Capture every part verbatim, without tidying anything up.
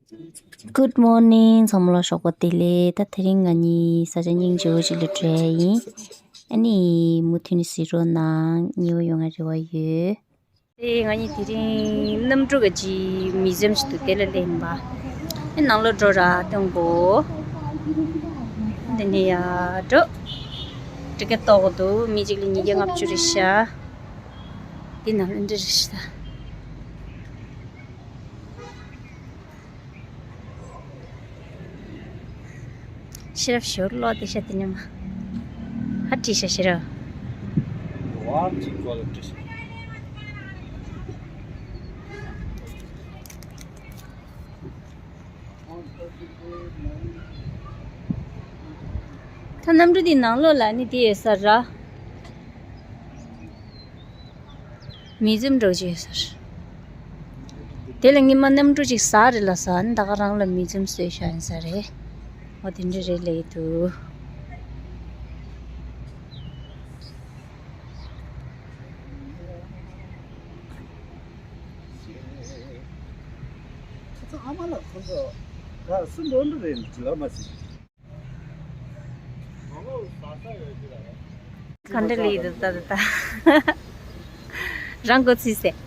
Good morning. ཚང་མ་ལ་ཞོགས་པ་བདེ་ལེགས། ད་དེ་རིང་ང་གཉིས་ས་ཆ་སྙིང་རྗེ་བོ་ཅིག་ལ་འགྲོ་ཡ་ཡིན། ཨ་ནི་མུ་མཐུད་ནས་གཟིགས་རོགས་གནང་། ཉེ་བོ་ཡོང་ང་རེ་བ་ཡོད། དེ་ང་གཉིས་དེ་རིང་གནམ་གྲུ་ག་ཅིག་མིའུ་ཛིམ་ཞིག་འདུག་དེ་ལ་སླེབས་ཡིན་པ། ཨེ་ནང་ལོགས་འགྲོ་ར་སྟོན་གོ། འདི་ནས་ཡར་འགྲོ། ཊི་ཀེ་ཊི་གཏོང་གི་འདུག་མི་གཅིག་ལ་ཉིས་བརྒྱ་ལྔ་བཅུ་རེད་ཤག་དེ་ནང་ལ་འདི་རེད་ཤག་ཤེས་རབ་ཞོར་ལོག་དེ་ཤ་དེ་ཉི་མ། ཧ་བྲིས་ཤ་ཤེས་རབ། ཝར་ཅིག་གོ་ལ་བྲིས་ཤ། ད་གནམ་གྲུ་དེའི་ནང་ལོགས་ལ་ནི་དེ་ཡོད་ས་ར། མིའུ་ཛིམ་འདྲ་ཅིག་ཡོད་ས་རེད། དེ་ལ་སྔོན་མ་གནམ་གྲུ་ཅིག་ཟག་རེད་ལབ་ས། ཨ་ནི་ད་ག་རང་ལ་མིའུ་ཛིམ་བཟོས་བཞག་ཡིན་ས་རེད། འོ་དེ་འདྲ་རེད་ལབ་ཀྱི་འདུག་ཁ་སང་ཨ་མ་ལགས་ཁོང་ཚོ་ག་སུ་འགྲོ་འགྲོ་རེད་ལབ་མ་ཟིན། ག་འདྲ་ལས་འདུག་ད་ད་ད། རང་མགོ་ཚོས་ཟེར།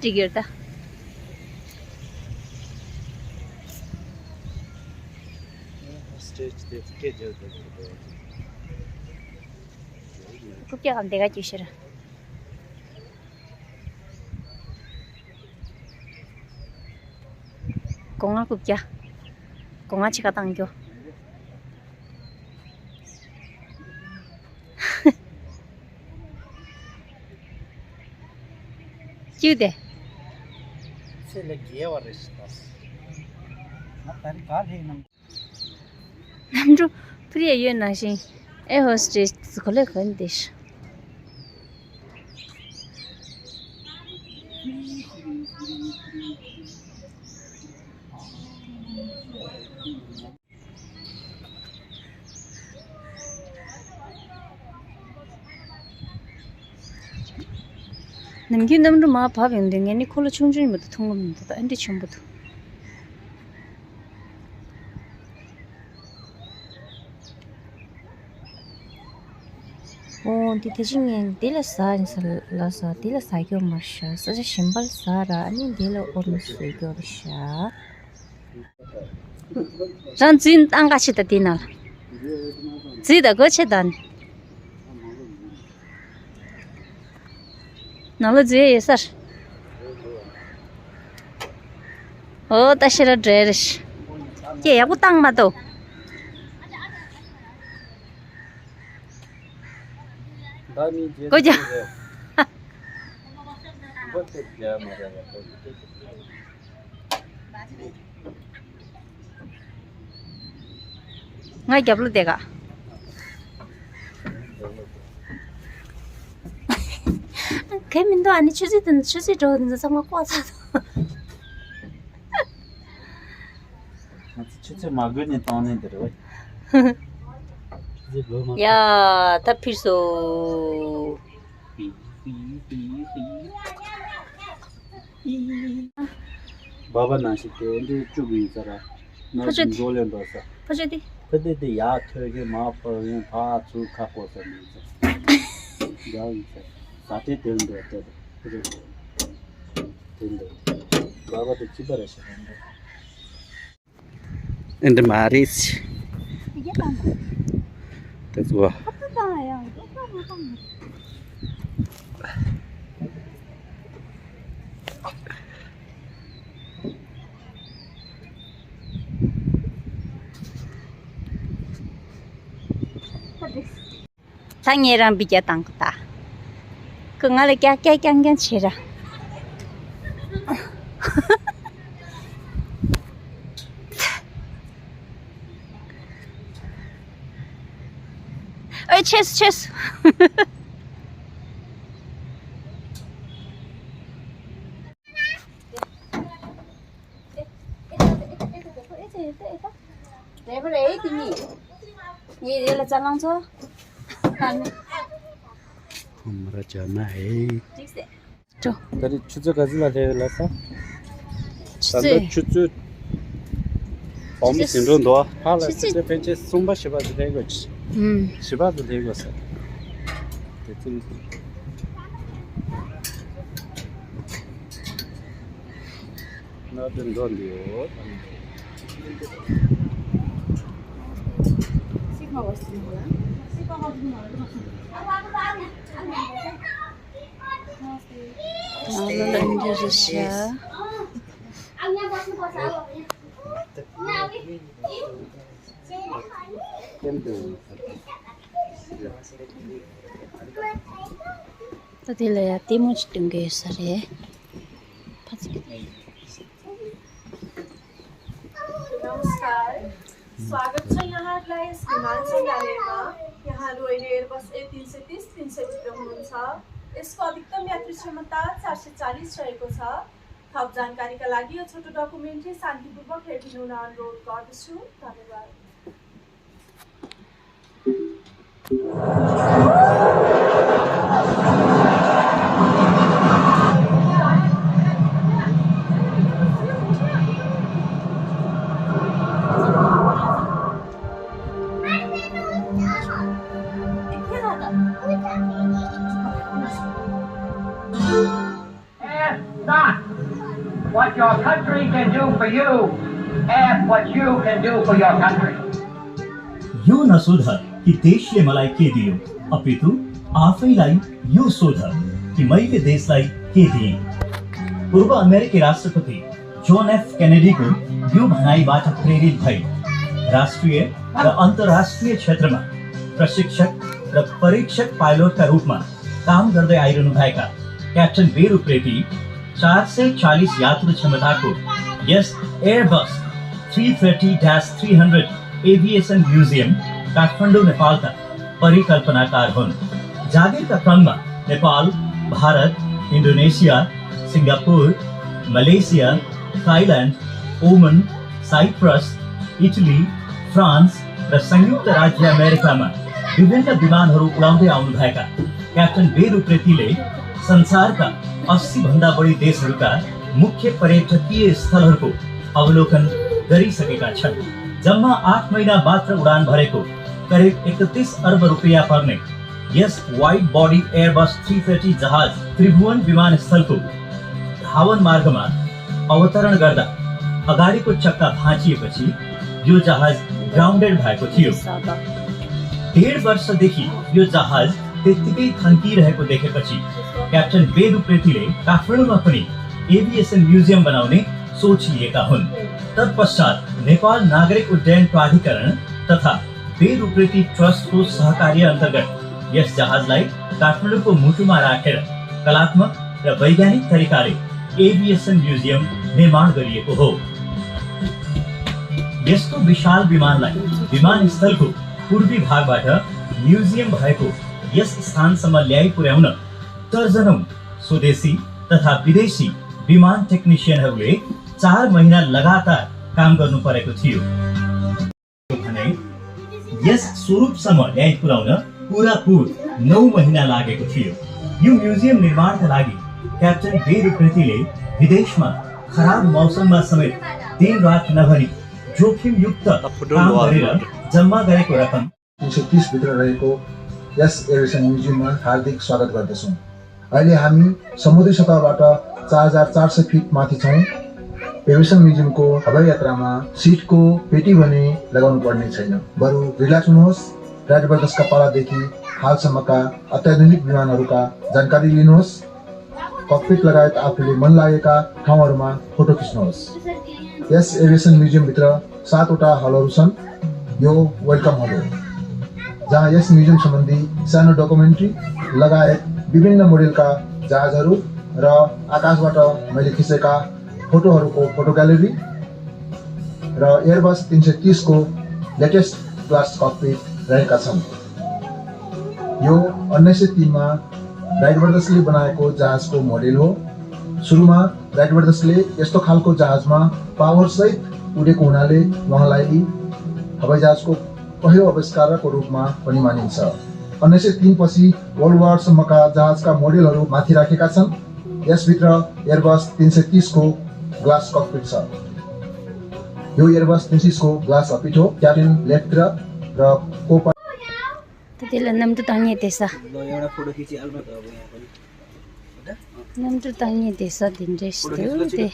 འགྲིག་ཡོད་ད། རྐུབ་བཀྱག་གམ་དེ་ག་བཅུ་ཤེར། སྒོ་ང་རྐུབ་བཀྱག་སྒོ་ང་ཕྱི་ཁ་བཏང་རྒྱུ། བཅུ་དེ། ཚེ་ལས་རྒྱལ་བ་རེ་ཞིག་ད། ང་ད་རིང་ག་ལྷེ་ནམ། གནམ་གྲུ་ཕུར་ཡ་ཡོད་ནང་བཞིན་ཨེ་ཧོ་སི་ཊེ་ཇི་གོ་ལེ་གོན་ཏེ་ཤ། ནམ་རྒྱུན་གནམ་གྲུ་མར་བབས་ཡོང་དུས་ངས་ནི་འཁོར་ལོ་ཆུང་ཆུང་ཡིན་པ་དེ་མཐོང་གི་མི་འདུག་ད་ཨ་འདྲ་ཆེན་པོ་འདུག་ཨོ་འདི་དེ་བཞིན་ངས་འདི་ལ་ཟ་ཡིན་ས་ལ་ཟ་འདི་ལ་ཟ་རྒྱུ་མ་ཤ་ས་ཆ་གཞན་པ་ལ་ཟ་ར་ཨ་ནི་འདི་ལ་ཨོ་མི་བཟོ་རྒྱུ་རེད་ཤ། རང་འཛུལ་བཏང་ག་ཆེ་ད་དེ་ནང་ལ། འཛུལ་ད་སྒོ་ཕྱེ་ད་ནི། ནང་ལ་འཛུལ་ཡས་ཡོད་ས་རེད། ཨོ་ད་ཤེས་ར་འདྲེ་རེད། ཀྱེ་ཡག་པོ་བཏང་མ་གཏོགས། ད་ནི་རྗེས་སྒོ་རྒྱག་སྒོ་དེ་རྒྱག་མ་རེད་ཡག་པོ། ང་རྒྱབ་ལོགས་བསྡད་ག་གལ་མི་འདུག་ཨ་ནི་ཆུ་ཚོད་དེ་ཆུ་ཚོད་འགྲོ་འདི་ཚང་མ་ལྐོག་ཚ་ང་ཚོ་ཆུ་ཚོད་མ་དགོས་ནས་བཏང་ནས་འདི་རེད་བས། ཆུ་ཚོད་དགོས་མ། ཡ་ད་ཕིར་སོ། སྦག་སྦག་ནང་བཞིན་དེ་འདྲའི་བཅུག་གི་ཡིན་ས་ར། ཕ་ཆོས་དེ། འགྲོ་ལེན་འགྲོ་ས། ཕ་ཆོས་དེ། ཕ་དེ་དེ་ཡར་ཐོན་གྱི་མར་སྤར་གྱི་ཕར་ཚུར་ཁ་སྐོར་ས་མིན་ས། འདྲ་ཡིན་ས། ས་དེ་དེ་འདྲ་དེ་དེ་དེ་འདྲ། སྦག་སྦག་དེ་ཅི་པ་རེད་ཤག་འདྲ། ཨེ་འདྲ་མ་རེད། དེ་ཚོ། ད་ངས་རང་འབུད་རྒྱག་བཏང་གི་ད། ཁོས་ང་ལ་རྒྱག་རྒྱག་རྐྱང་རྐྱང་བྱེད་ར། ཨོའི་ཆེས་ཆེས། རེད་པ་རེད་དེ་གཉིས། ངས་རེད་ལ་རྩ་ལང་ཚོ། ཁོ་མོ་ར་བྱ་མ་ཧེ། འགྲིག་སེ། ད་རེས་ཆུ་ཚོད་ག་ཚོད་ལ་སླེབས་ཡོད་ལབ་ས། ད་ལྟ་ཆུ་ཚོད་བག་མ་ཟིན་འགྲོ་འདུག་ཕར་ལ་ཆུ་ཚོད་ཕལ་ཆེར་གསུམ་པ་བཞི་པ་དེ་སླེབས་དགོས། ཨུམ། བཞི་པ་དེ་སླེབས་དགོས་ས། དེ་ཚོ་ན་དེ་འགྲོ་འདི་ཡོད། ད་དེ་ལ་ཡ་ལྟད་མོ་ཅིག་སྟོན་གི་ཡོད་ས་རེད། ཕ་ཚིག नमस्कार। स्वागत छ यहाँहरूलाई यस विमान सङ्ग्रहालयमा। यहाँ रोइले एयरबस ए तीन सय तीस, तीन सय भित्र हुनुहुन्छ। यसको अधिकतम यात्री क्षमता चार सय चालिस रहेको छ। थप जानकारीका लागि यो छोटो डकुमेन्ट्री शान्तिपूर्वक हेरिदिनु हुन अनुरोध गर्दछु। धन्यवाद। Ask not what your country can do for you, ask what you can do for your country. यो नसोध कि देशले मलाई के दियो, अपितु आफैलाई यो सोध कि मैले देशलाई के दिएँ। पूर्व अमेरिकी राष्ट्रपति जोन एफ केनेडीको यो भनाइबाट प्रेरित भई राष्ट्रिय र अन्तर्राष्ट्रिय क्षेत्रमा प्रशिक्षक र परीक्षक पाइलटका रूपमा काम गर्दै आइरहनुभएका क्याप्टन बेर उप्रेती चार सय चालिस यात्रु क्षमताको yes Airbus three thirty dash three hundred aviation museum Kathmandu नेपालका परिकल्पनाकार हुन्। जागिरका क्रममा नेपाल, भारत, इन्डोनेसिया, सिङ्गापुर, मलेसिया, थाइल्याण्ड, ओमन, साइप्रस, इटली, फ्रान्स र संयुक्त राज्य अमेरिकामा विभिन्न विमानहरू उडाउँदै आउनुभएका क्याप्टन बेर उप्रेतीले संसारका अस्सी भन्दा बढी देशहरूका मुख्य पर्यटकीय स्थलहरूको अवलोकन गरिसकेका छन्। जम्मा आठ महिना मात्र उडान भरेको करिब एकतिस अर्ब रुपियाँ पर्ने यस वाइड बडी एयरबस थ्री थर्टी जहाज त्रिभुवन विमानस्थलको धावन मार्गमा अवतरण गर्दा अगाडिको चक्का भाँचिएपछि यो जहाज ग्राउन्डेड भएको थियो। डेढ वर्षदेखि यो जहाज त्यत्तिकै थन्किरहेको देखेपछि क्याप्टन बेर उप्रेतीले काठमाडौँमा पनि एभिएसन म्युजियम बनाउने सोच लिएका हुन्। तत्पश्चात नेपाल नागरिक उड्डयन प्राधिकरण तथा बेर उप्रेती ट्रस्टको सहकार्य अन्तर्गत यस जहाजलाई काठमाडौँको मुटुमा राखेर कलात्मक र वैज्ञानिक तरिकाले एभिएसन म्युजियम निर्माण गरिएको हो। यस्तो विशाल विमानलाई विमानस्थलको पूर्वी भागबाट म्युजियम भएको यस स्थानसम्म ल्याइ पुर्याउन दर्जनौं स्वदेशी तथा विदेशी विमान टेक्निसियनहरूले चार महिना लगातार काम गर्नु परेको थियो। भने यस स्वरूपसम्म ल्याइ पुर्याउन पुरा पुर नौ महिना लागेको थियो। यो म्युजियम निर्माणका लागि क्याप्टन बेर उप्रेतीले विदेशमा खराब मौसममा समेत दिनरात नभनी जोखिमयुक्त काम गरेर जम्मा गरेको रकम तीन सय तीस भित्र रहेको यस एभिएसन म्युजियममा हार्दिक स्वागत गर्दछौँ। अहिले हामी समुद्री सतहबाट चार हजार चार सय फिट माथि छौँ। एभिएसन म्युजियमको हवाई यात्रामा सिटको पेटी भने लगाउनु पर्ने छैन। बरु रिल्याक्स हुनुहोस्। राइट ब्रदर्सका पालादेखि हालसम्मका अत्याधुनिक विमानहरूका जानकारी लिनुहोस्। ककपिट लगायत आफूले मन लागेका ठाउँहरूमा फोटो खिच्नुहोस्। यस एभिएसन म्युजियमभित्र सातवटा हलहरू छन्। यो वेलकम हल हो, जहाँ यस म्युजियम सम्बन्धी सानो डकुमेन्ट्री लगायत विभिन्न मोडेलका जहाजहरू र आकाशबाट मैले खिचेका फोटोहरूको फोटो ग्यालेरी र एयरबस तीन सय तीसको लेटेस्ट क्लास ककपिट रहेका छन्। यो उन्नाइस सय तीनमा राइट ब्रदर्सले बनाएको जहाजको मोडेल हो। सुरुमा राइट ब्रदर्सले यस्तो खालको जहाजमा पावर सहित उडेको हुनाले उहाँलाई हवाई जहाजको पहिलो आविष्कारको रूपमा पनि मानिन्छ। उन्नाइस सय तीन पछि वर्ल्ड वारसम्मका जहाजका मोडेलहरू माथि राखेका छन्। यसभित्र एयरबस तीन सय तीसको Glass cockpit छ। यो एयरबस दुई सय को ग्लास अपिठो क्याबिन लेफ्टतिर र को पाइलट ད་དེ་ལ་གནམ་གྲུ་བཏང་མཁན་བསྡད་ས། གནམ་གྲུ་བཏང་མཁན་བསྡད་ས་དེ་འདྲ་ཞིག་འདུག་སྟེ།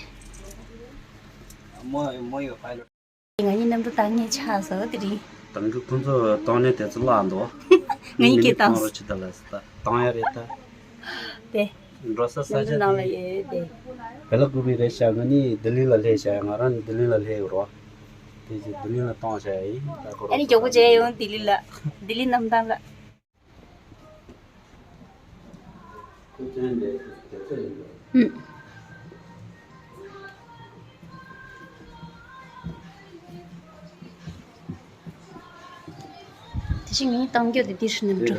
ང་གཉིས་གནམ་གྲུ་བཏང་མཁན་ཆགས་སོང་དེ་རིང་། ད་གིན་ཁོང་ཚོ་བཏང་ནས་དེ་ཚོ་བརླག་འདུག་ང་གཉིས་ཀྱིས་བཏང་། མི་ནི་གཏོང་རོགས་བྱེད་ད་ལ་ད་བཏང་ཡ་རེད་ད། དེ། འགྲོ་ས་ས་ཆ་ནང་ལ་དེ་ཡོད་དེ། བེ་ལ་ཀུ་པི་རེད་ཤག་ང་ནི་ལྡི་ལི་ལ་སླེབས་ཤག་ང་རང་ནི་ལྡི་ལི་ལ་སླེབས་ཡོད་རོ། དེ་ཚོ་ལྡི་ལི་ལ་བཏང་ཤག་ཡིན་ད་ཁོ་རོ། ཨ་ནི་མགྱོགས་པོ་བྱས་ཡོང་ལྡི་ལི་ལ། ལྡི་ལི་གནམ་ཐང་ལ། ཨུམ། དེ་བཞིན་ངས་བཏང་རྒྱུ་དེ་འདིར་ནམ་འགྲོ།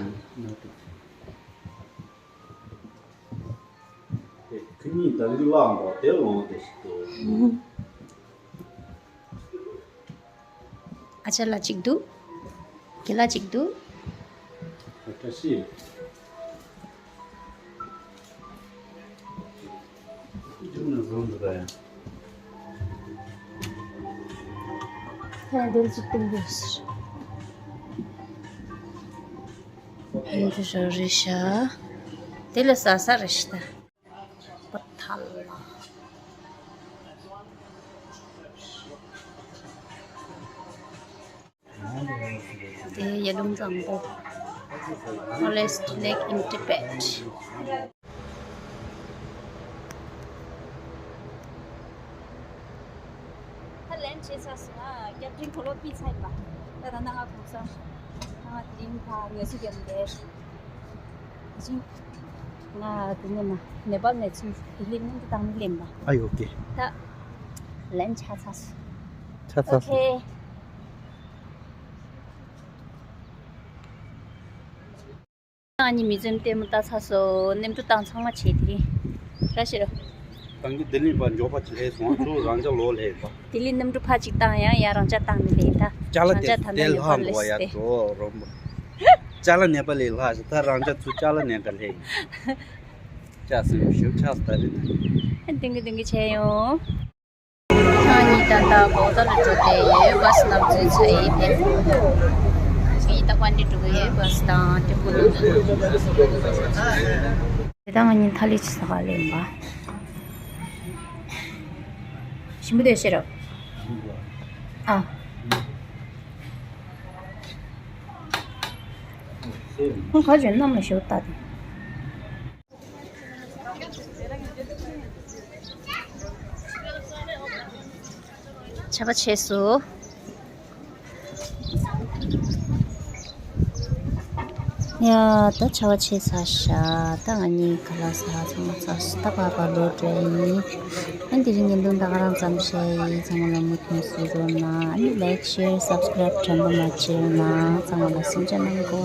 ཁྱེད་གཉིས་ད་འདི་བརླག་འགྲོ་དེ་ལོང་དེ་ཞིག་ཏུ། ཨ་ཅག་ལ་གཅིག་འདུག་རྒན་ལགས་གཅིག་འདུག་བཀྲ་ཤིས། ཁྱོད་ནི་བཟོ་འདུག་ག་ཡ། ཁྱོད་འདིར་གཅིག་སྟོན་དགོས་ཟེར། འདི་རང་རེད་ཤག་དེ་ལ་ཟ་ས་རེད་ཤག་ད། པ་ཐལ། དེ་ཡ་ལུང་བཟང་པོ། Tallest lake in Tibet. ད་ལན་བྱས་ཚར་སོང་ང་། སྐྱབས་འགྲན་གོ་ལོག་ཕུད་ཚར་ཡིན་པ། ད་ད་ནང་ང་གུང་སེང་། ང་དེ་རིང་ཕ་ངལ་གསོ་རྒྱབ་འདས། དེ་བཞིན་ང་དེ་ནས་མ་ནེ་པཱལ་ནས་ཚུར་ལྡི་ལི་གནམ་གྲུ་བཏང་ནས་སླེབས་པ། ཨ་ཡོ་ཀེ། ད་ལན་ཆགས་ཚར་སོང་། ཆགས་ཚར་སོང་། ཨོ་ཁེ། ང་གཉིས་མི་ཚེ་ལྟད་མོ་ལྟ་ཚར་སོང་། གནམ་གྲུ་བཏང་ཚང་མ་བྱས་དེ་རིང་། ར་ཤི་ར། ད་གིན་ལྡི་ལི་པ་མགྱོགས་པ་ཅིག་སླེབས་སོང་། ཚུར་རང་ཅག་ལོག་སླེབས་པ། ལྡི་ལི་གནམ་གྲུ་ཕར་ཅིག་བཏང་ཡང་ཡང་རང་ཅག་བཏང་ནས་སླེབས་ད། ཅ་ལ་རང་དེ་ཅག་ད་དེ་ལྷག་འགྲོ་བ་ཡ་འགྲོ་རོམ་པ། ཅ་ལ་ནེ་པ་ལི་ལྷག་ཞིག་ད་རང་ཅག་ཚུར་ཅ་ལ་ནེ་ག་སླེབས་ཡིན། ཅག་སེམས་ཞིབ་ཆགས་ད་རེད་ད། ཏིང་གི་ཏིང་གི་བྱས་ཡོང་། ང་གཉིས་ད་ལྟ་བོག་ཏ་ལ་འགྲོ་བསྡད་ཡོད། བྷ་སི་ནང་འཛུལ་ཚར་ཡིན་པས། ངས་ད་ཀོན་ཌི་འགྲོ་གི་ཡོད། བྷ་སི་དང་ཊེམ་པོ་ནང་ལ། དེ་ད་ང་གཉིས་ཐ་ལི་ཆི་ས་ག་ལེན་པ། ཞིམ་པོ་དེ་ཤེས་རོགས། ཨ། ཁོང་ཁ་ཅོན་གནམ་ལ་ཞོ་ལྟ་དེ། ཆར་པ་ཆེ་སོང་། ཡ་ད་ཆར་པ་ཆེ་ཚར་ཤག་ད་ང་གཉིས་ཁ་ལག་ཟ་ཚང་མ་ཚར་སོང་། ད་ཕར་ཕར་ལོག་འགྲོ་ཡིན། ཨ་ནི་དེ་རིང་བརྙན་ཐུང་ད་ག་རང་ཙམ་བྱས་ཡིན། ཚང་མ་ལ་མུ་མཐུད་གཟིགས་རོགས་གནང་། ཨ་ནི་ལའིཀ་ཤེར་སབ་སི་ཀ་རེབ་དྲན་པ་མ་བརྗེད་རོགས་གནང་། ཚང་མ་ལ་གཟིམ་འཇག་གནང་གོ།